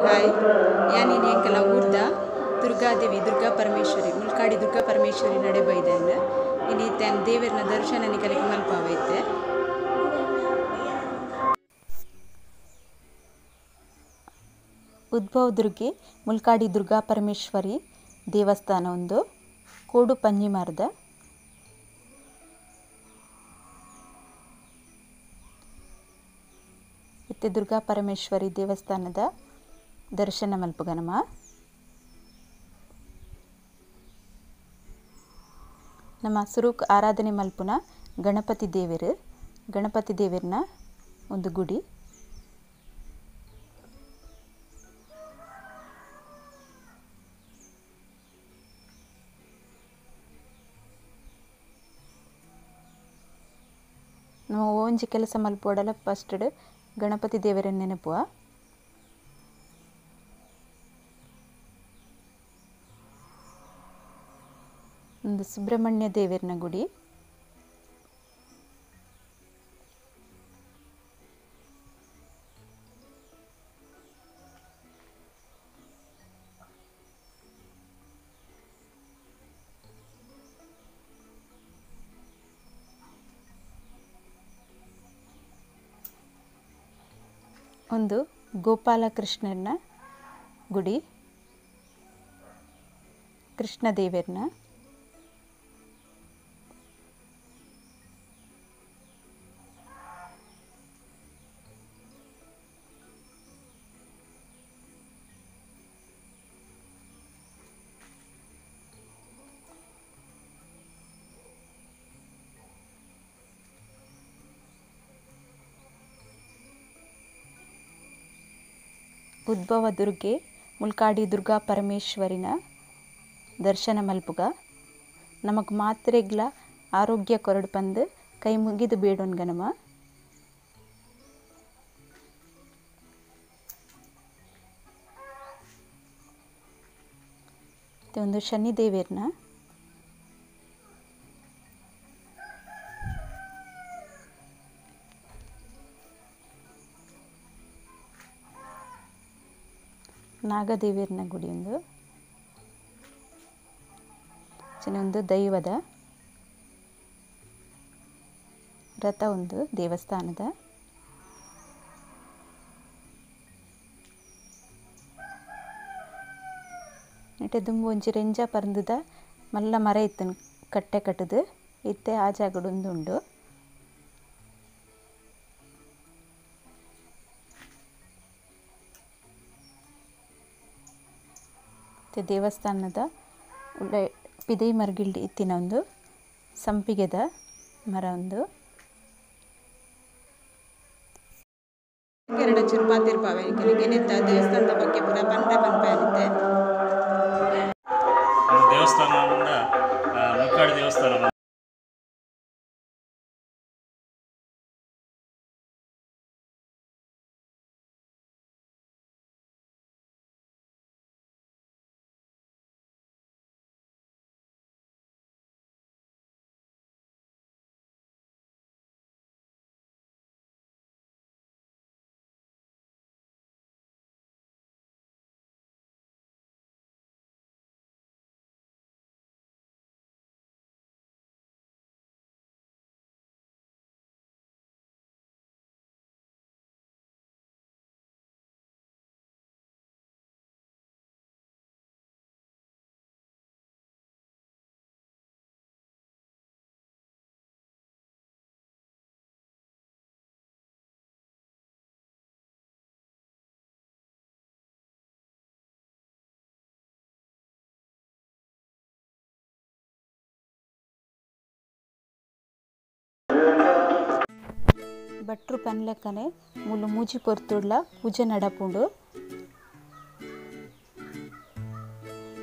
Hi ಯಾನಿನಿ ಎಂಕಲ ಊರ್ದ Durgadevi Durga Parameshwari ಮುಲ್ಕಾಡಿ Durga Parameshwari ನಡೆ ಬೈದೆನ್ ಇನಿ ತನ್ ದೇವರ್ನ ದರ್ಶನ ನಿಕಲೆಗ್ ಮಲ್ಪಾವೈತೆ. ಉದ್ಭವ ದುರ್ಗೆ ಮುಲ್ಕಾಡಿ ದುರ್ಗಾ ಪರಮೇಶ್ವರಿ ದೇವಸ್ಥಾನ ಒಂದು ಕೋಡು ಪಂಜಿಮಾರ್ದ. ಇತ್ತೆ ದುರ್ಗಾ ಪರಮೇಶ್ವರಿ ದೇವಸ್ಥಾನದ ದರ್ಶನ ಮಲ್ಪುಗ ನಮ. ನಮ್ಮ ಸುರುಕ್ ಆರಾಧನೆ ಮಲ್ಪುನ ಗಣಪತಿ ದೇವರು, ಗಣಪತಿ ದೇವರನ ಒಂದು ಗುಡಿ. ನಮ್ಮ ಒಂಜಿ ಕೆಲಸ ಮಲ್ಪೋಡಲ ಫಸ್ಟ್ ಗಣಪತಿ ದೇವರನ್ನ ನೆನಪುವ. ಒಂದು ಸುಬ್ರಹ್ಮಣ್ಯ ದೇವರನ ಗುಡಿ. ಒಂದು ಗೋಪಾಲಕೃಷ್ಣನ ಗುಡಿ, ಕೃಷ್ಣ ದೇವರನ. ಉದ್ಭವ ದುರ್ಗೆ ಮುಲ್ಕಾಡಿ ದುರ್ಗಾ ಪರಮೇಶ್ವರಿನ ದರ್ಶನ ಮಲ್ಪುಗ. ನಮಕ್ ಮಾತ್ರೆಗ್ಲ ಆರೋಗ್ಯ ಕೊರಡು ಪಂದು ಕೈ ಮುಗಿದು ಬೇಡೋನ್ಗ ನಮ. ಒಂದು ಶನಿ ದೇವರನ. ನಾಗದೇವರನ ಗುಡಿ ಒಂದು, ಒಂದು ದೈವದ ರಥ ಒಂದು ದೇವಸ್ಥಾನದ. ನೆಟೆ ದುಂಬು ಒಂಜಿ ರೆಂಜ ಪರಂದುದ ಮಲ್ಲ ಮರ ಇತ್ತು ಕಟ್ಟೆ ಕಟ್ಟುದು ಇತ್ತೆ ಆ ಜಾಗಡ್ ಉಂದು ಉಂಡು. ದೇವಸ್ಥಾನದ ಪಿದೈ ಮರ್ಗಿಲ್ಡ್ ಇತ್ತಿನ ಒಂದು ಸಂಪಿಗೆದ ಮರ ಒಂದು. ಎರಡು ಚೂರು ಪಾತಿರ್ಪಾವೆ ದೇವಸ್ಥಾನದ ಬಗ್ಗೆ ಪೂರ ಪನ್ರೆ ಪನ್ಪೆ ಆಗುತ್ತೆ. ದೇವಸ್ಥಾನ ಮುಲ್ಕಾಡಿ ದೇವಸ್ಥಾನ. ಭಟ್ರು ಪನ್ಲೆಕ್ಕನೆ ಮೂಲು ಮೂಜಿ ಪೊರ್ತುಡ್ಲ ಪೂಜೆ ನಡಪುಂಡು.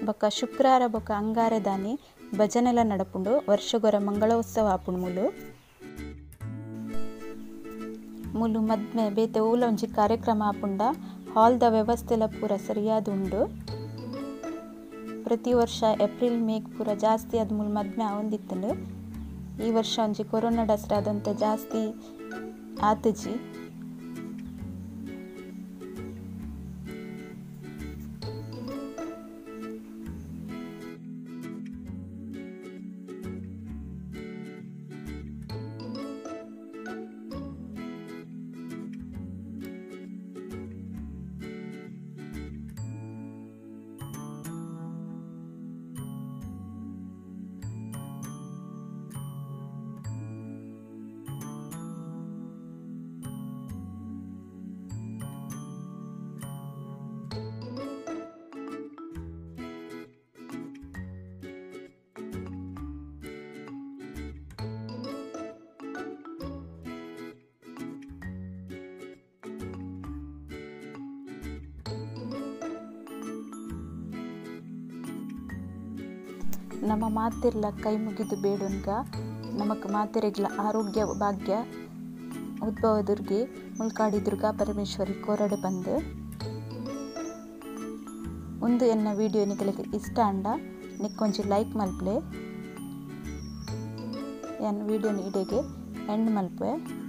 ಬೊಕ್ಕ ಶುಕ್ರಾರ ಬೊಕ್ಕ ಅಂಗಾರೆ ದಾನಿ ಭಜನೆಲ ನಡಪುಂಡು. ವರ್ಷಗೊರ ಮಂಗಳೋತ್ಸವ ಆಪುಂಡು. ಮೂಲು ಮೂಲು ಮದ್ಮೆ ಬೇತೆ ಓಲ ಒಂಜಿ ಕಾರ್ಯಕ್ರಮ ಆಪುಂಡ ಹಾಲ್ದ ವ್ಯವಸ್ಥೆಲ ಪೂರ ಸರಿಯಾದ ಉಂಡು. ಪ್ರತಿ ವರ್ಷ ಏಪ್ರಿಲ್ ಮೇಗ್ ಪೂರ ಜಾಸ್ತಿ ಅದು ಮೂಲು ಮದ್ಮೆ ಆವೊಂದಿತ್ತುಂಡು. ಈ ವರ್ಷ ಒಂಜಿ ಕೊರೋನಾ ಡಸ್ರಾದಂತ ಜಾಸ್ತಿ ಆತುಜಿ. ನಮ್ಮ ಮಾತೆರ್ಲ ಕೈ ಮುಗಿದು ಬೇಡುನ್ಗ ನಮಕ್ ಮಾತೆರೆಗ್ಲ ಆರೋಗ್ಯ ಭಾಗ್ಯ ಉದ್ಭವ ದುರ್ಗೆ ಮುಲ್ಕಾಡಿ ದುರ್ಗಾ ಪರಮೇಶ್ವರಿ ಕೋರಡೆ ಬಂದು. ಉಂದು ಎನ್ನ ವಿಡಿಯೋ ನಿಕಲೆಗ್ ಇಷ್ಟ ಅಂಡ ನಿಕ್ಕೊಂಜಿ ಲೈಕ್ ಮಲ್ಪಲೆ. ಎನ್ನ ವಿಡಿಯೋನ ಇಡೆಗೆ ಎಂಡ್ ಮಲ್ಪೆ.